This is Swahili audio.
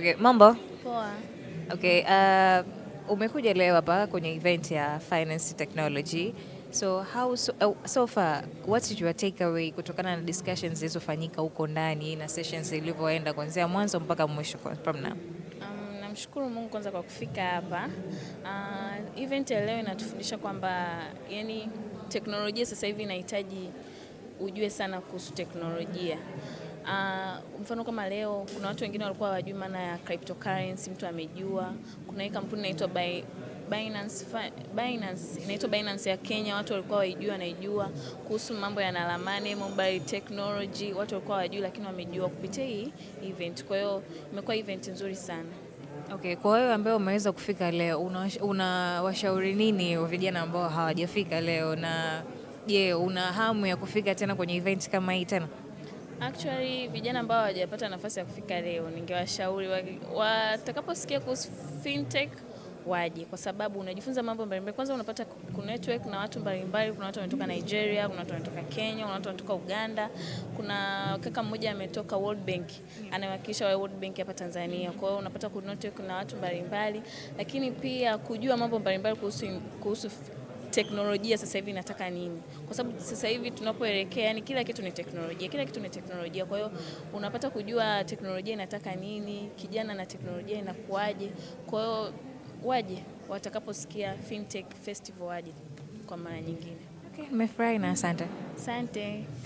Okay, mambo? Poa. Okay, umekuja leo hapa kwenye event ya Finance Technology. So how so, so far what is your takeaway kutokana na discussions zilizofanyika huko ndani na sessions zilivyoenda kuanzia mwanzo mpaka mwisho from now? Namshukuru Mungu kwanza kwa kufika hapa. Event ya leo inatufundisha kwamba yani teknolojia sasa hivi inahitaji ujue sana kuhusu teknolojia. Mfano kama leo kuna watu wengine walikuwa hawajui maana ya cryptocurrency, mtu amejua. Kuna hii kampuni inaitwa Binance, Binance inaitwa Binance ya Kenya, watu walikuwa waijua wanaijua kuhusu mambo ya Nala Money, mobile technology, watu walikuwa hawajui lakini wamejua kupitia hii event. Kwa hiyo imekuwa event nzuri sana. Okay, kwa wewe ambaye umeweza kufika leo, unawashauri nini vijana ambao hawajafika leo, na je, una hamu ya kufika tena kwenye event kama hii tena? Actually, vijana ambao hawajapata nafasi ya kufika leo, ningewashauri watakaposikia kuhusu fintech waje, kwa sababu unajifunza mambo mbalimbali. Kwanza unapata ku network na watu mbalimbali. Kuna watu wametoka Nigeria, kuna watu wametoka Kenya, kuna watu wametoka Uganda, kuna kaka mmoja ametoka World Bank, anawakilisha wa World Bank hapa Tanzania. Kwa hiyo unapata ku network na watu mbalimbali, lakini pia kujua mambo mbalimbali kuhusu teknolojia sasa hivi inataka nini, kwa sababu sasa hivi tunapoelekea, yani kila kitu ni teknolojia, kila kitu ni teknolojia. Kwa hiyo unapata kujua teknolojia inataka nini, kijana na teknolojia inakuwaje. Kwa hiyo waje watakaposikia Fintech Festival waje kwa mara nyingine. Okay, nimefurahi na asante. Asante.